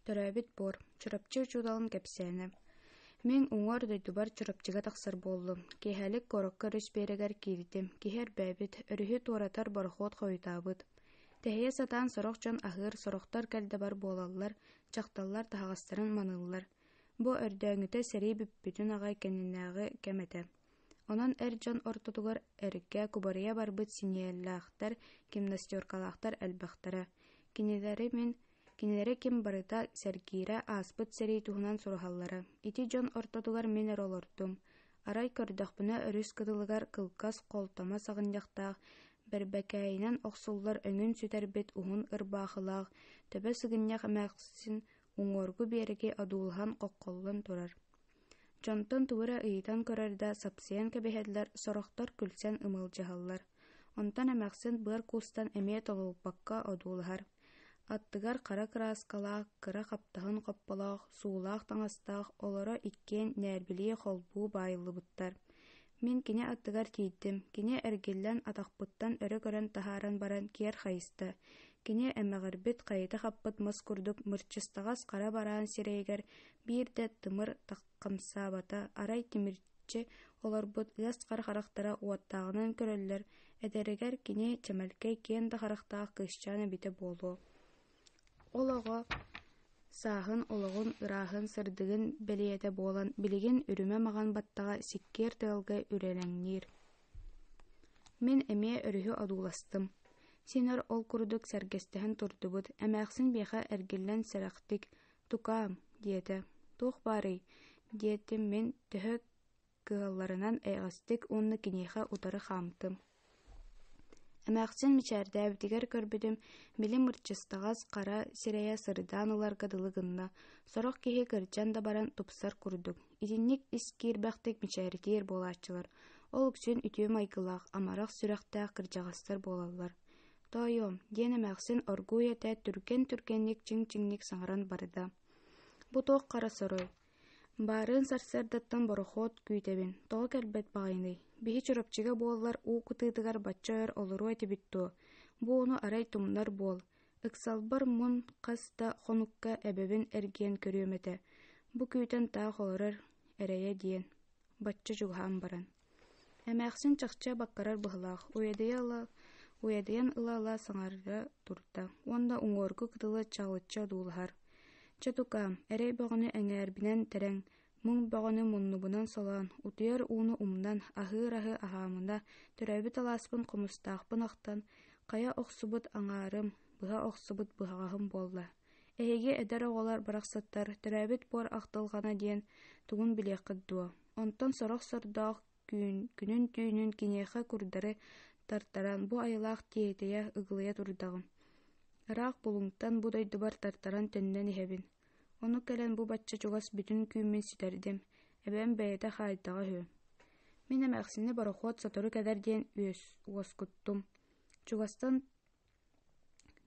Төрөөбүт буор, Чурапчы учууталын кэпсээнэ. Мин уҥуор дойдубар Чурапчыга тахсар буоллум. Киэһэлик куоракка өрүс биэрэгэр киирдим. Киһи эрбээбит, өрүһү туоратар борохуот хойутаабыт. Тэһийэ сатаан сорох дьон аһыыр, сорохтор кэлдэбар буолаллар, дьахталлар таһаҕастарын маныыллар. Бу өрдөөҥүтэ сэрии бүппүтүн аҕай кэннинээҕи кэм этэ. Онон эр дьон ортотугар эргэ, кубарыйа барбыт синиэллээхтэр, гимнастеркалаахтар элбэхтэрэ. Кинилэри мин Кинилэри ким барыта сэргиирэ, ааспыт сэрии туһунан сураһаллара. Ити дьон ортотугар мин эрэ олордум. Арай көрдөхпүнэ өрүс кытылыгар кылгас холтомо саҕынньахтаах, бэрбэкээйинэн охсуллар өҥүн сүтэрбит уһун ырбаахылаах, төбө сыгынньах эмээхсин уҥуоргу биэрэги одуулаһан хоххоллон турар. Дьонтон тугу эрэ ыйытан көрөр да сапсыйан кэбиһэллэр, сорохтор күлсэн ымылдьыһаллар. Онтон эмээхсин быар куустан эмиэ толулуппакка одуулаһар. Аттыгар хара кырааскалаах, кыра хаптаһын хопполоох, суулаах таҥастаах олоро иккиэн ньээрбилии холбуу баайыллыбыттар. Мин кини аттыгар тиийдим, кини эргиллэн атахпыттан өрө көрөн таһааран баран киэр хайыста. Кини эмэҕирбит хайыта хаппыт мас курдук мырчыстаҕас хара бараан сирэйигэр биир да тымыр хамсаабата, арай тимирчи олорбут ыас хара харахтара уоттааҕынан көрөллөр, эдэригэр кини чэмэлкэй киэн да харахтаах кыысчаан эбитэ буолуо. Ол оҕо сааһын олоҕун ырааһын сырдыгын бэлиэтэ буолан билигин үрүмэ маҕан баттаҕа сиккиэр тыалга үрэлэҥниир. Мин эмиэ өрүһү одууластым. Син өр ол курдук сэргэстэһэн турдубут, эмээхсин биэхэ эргиллэн сэрэхтик «Тукаам» диэтэ, «Туох баарый?» диэтим мин төһө кыалларынан эйэҕэстик уонна киниэхэ утары хаамтым. Эмээхсин мичээрдээбитигэр көрбүтүм, били мырчыстаҕас хара сирэйэ сырдаан ыларга дылы гынна, сорох киһи кырдьан да баран тупсар курдук, итинник ис киирбэхтик мичээритиир буолааччылар, ол үксүн үтүө майгылаах, амарах сүрэхтээх кырдьаҕастар буолаллар. «Тоойуом» диэн эмээхсин оргууй этэ түргэн-түргэнник чиҥ-чиҥник саҥаран барда. «Бу туох хара сорой? Баарыын сарсыардаттан борохуот күүтэбин, тоҕо кэлбэт баҕайыный? Биһи Чурапчыга буоллар уу кытыытыгар бачча өр олоруо этибит дуо? Бу ону арай тумнар буол. Ыксалбар мун хас да хонукка эбэбин эргийэн көрүөм этэ. Бу күүтэн таах олорор эрэйэ диэн, бачча чугаһаан баран. Эмээхсин чахчы баккарар быһыылаах, уйадыйан ыла-ыла саҥарара турда уонна уҥуоргу кытылы чаҕылыччы одуулаһар: «Чэ, тукаам, эрэй бөҕөнү эҥээрбинэн тэрэҥ, муҥ бөҕөнү муннубунан солоон, утуйар ууну умнан, аһыыр аһы аһаамына, төрөөбүт алааспын хомустаахпын ахтан, хайа охсубут аҥаарым, быһа охсубут быһаҕаһым буолла. Эһиги эдэр оҕолор барахсаттар төрөөбүт буор ахтылҕана диэн тугун билиэххит дуо? Онтон сорох сордоох күнүн-түүнүн киниэхэ курдары тартаран бу айылаах тиэтэйэ ыгылыйа турдаҕым. Ыраах Булуҥтан бу дойдубар тартаран төннөн иһэбин. Ону кэлэн бу бачча чугас бүтүн түүммүн сүтэрдим, эбэм бэйэтэ хаайдаҕа үһү. Мин эмээхсини борохуот сотору кэлэр диэн уоскуттум. Чугастан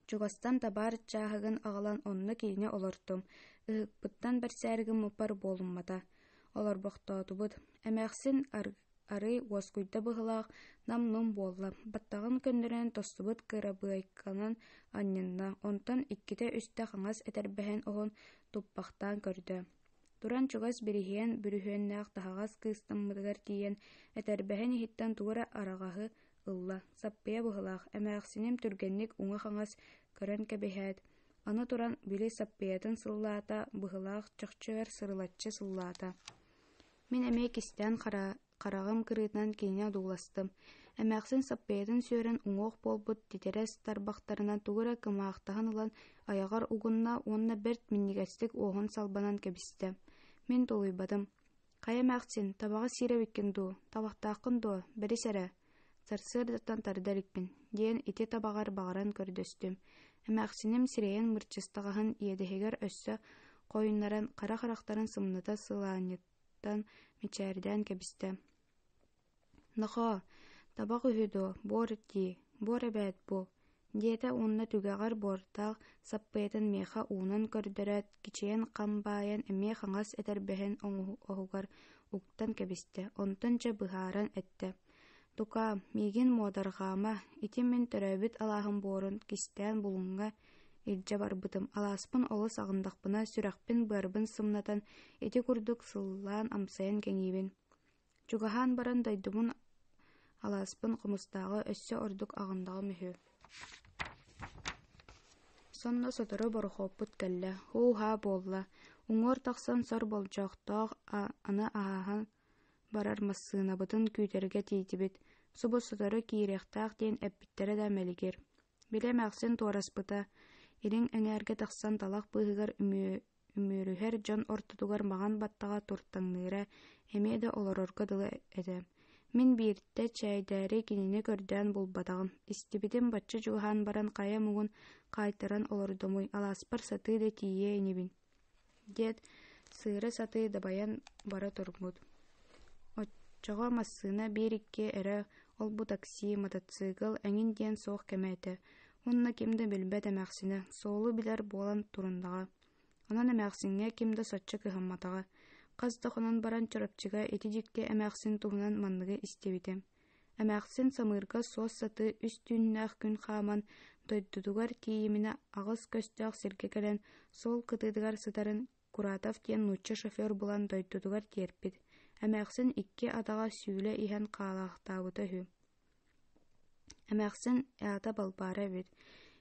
Чугастан табаар чааһыгын аҕалан онно киинэ олортум, ыһыкпыттан бэрсээри гыммыппар буолуммата, олорбохтоотубут. Эмээхсин арыый уоскуйда быһыылаах, нам-нум буолла, баттаҕын көннөрөн тостубут кырабыайканан анньынна, онтон иккитэ-үстэ хаҥас этэрбэһин оһон туппахтаан көрдө. Туран чугас бириһиэн бүрүһүөннээх таһаҕас кыыстаммытыгар тиийэн, этэрбэһин иһиттэн тугу эрэ араҕаһы ылла, саппыйа быһыылаах, эмээхсиним түргэнник уҥа-хаҥас көрөн кэбиһээт, аны туран били саппыйатын сыллаата, быһыылаах чохчойор сырылаччы сыллаата. Мин эмиэ кистээн хараҕым кырыытынан кинини одууластым. Эмээхсин саппыйатын сүөрэн уҥуох буолбут титирэс тарбахтарынан тугу эрэ кымаахтаһан ылан айаҕар угунна уонна бэрт минньигэстик уоһун салбанан кэбистэ. Мин тулуйбатым. Хайа эмээхсин, табаҕы сиир эбиккин дуу, табахтааххын дуо, бэрис эрэ, сарсыардаттан тарда иликпин, диэн ити табаҕар баҕаран көрдөстүм. Эмээхсиним сирэйин мырчыстаҕаһын иэдэһигэр өссө хойуннаран хара харахтарын сымната сылаанньыттан мичээрдээн кэбистэ. «Нохоо, табах үһү дуо, буор дии, буор эбээт бу» диэтэ уонна түгэҕэр буортаах саппыйатын миэхэ уунан көрдөрөөт, кичэйэн хам баайан эмиэ хаҥас этэрбэһин оһугар уктан кэбистэ, онтон дьэ быһааран эттэ: «Тукаа, миигин муодарҕаама, ити мин төрөөбүт алааһым буорун кистээн Булуҥҥа илдьэ барбытым. Алааспын олус аҕыннахпына, сүрэхпин-быарбын сымнатан, ити курдук сыллаан амсайан кэҥиибин. Чугаһаан баран дойдубун алааспын Хомустааҕы өссө ордук аҕыннаҕым үһү. Сонно сотору борохуоппут кэллэ, һуу-һаа буолла, уҥуор тахсан сор болдьохтоох аны ааһан барар массыынабытын күүтэргэ тиийдибит, субу сотору киириэхтээх диэн эппиттэрэ да мэлигир. Били эмээхсин туораспыта, илин эҥээргэ тахсан талах быыһыгар үмүөрүһэр дьон ортотугар маҕан баттаҕа туртаҥныыра эмиэ да олорорго дылы этэ. Мин биирдэ чээйдээри кинини көрдөөн булбатаҕым, истибитим бачча чугаһаан баран хайа муҥун хаайтаран олордумуй, алааспар сатыы да тиийиэ инибин диэт, сыыра сатыы дабайан бара турбут. Оччоҕо массыына биир-икки эрэ ол-бу такси, мотоцикл эҥин диэн суох кэмэ этэ уонна ким да билбэт эмээхсинэ, суолу билэр буолан туруннаҕа. Онон эмээхсиҥҥэ ким да соччо кыһамматаҕа. Хас да хонон баран Чурапчыга ити дьикти эмээхсин туһунан манныгы истибитим. Эмээхсин самыырга суос сатыы үс түүннээх күн хааман дойдутугар тиийиминэ аҕыс көстөөх сиргэ кэлэн суол кытыытыгар сытарын Куратов диэн нуучча шофер булан дойдутугар тиэрпит. Эмээхсин икки атаҕа сүүлэ иһэн хаалаахтаабыта үһү. Эмээхсин аата Балбаара эбит.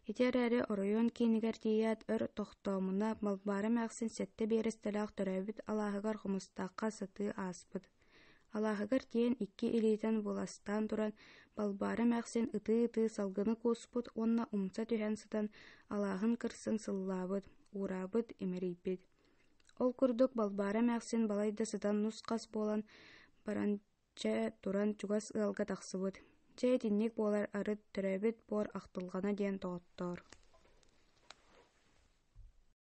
Ити эрээри оройуон киинигэр тиийээт өр тохтоомуна Балбаара эмээхсин сэттэ биэрэстэлээх төрөөбүт алааһыгар Хомустаахха сатыы ааспыт. Алааһыгар тиийэн икки илиитин быластаан туран Балбаара эмээхсин ытыы-ытыы салгыны кууспут уонна умса түһэн сытан алааһын кырсын сыллаабыт, уураабыт, имэрийбит. Ол курдук Балбаара эмээхсин балайда сытан нус-хас буолан баран чэ туран чугас ыалга тахсыбыт. Чэ итинник буолар арыт төрөөбүт буор ахтылҕана диэн доҕоттоор.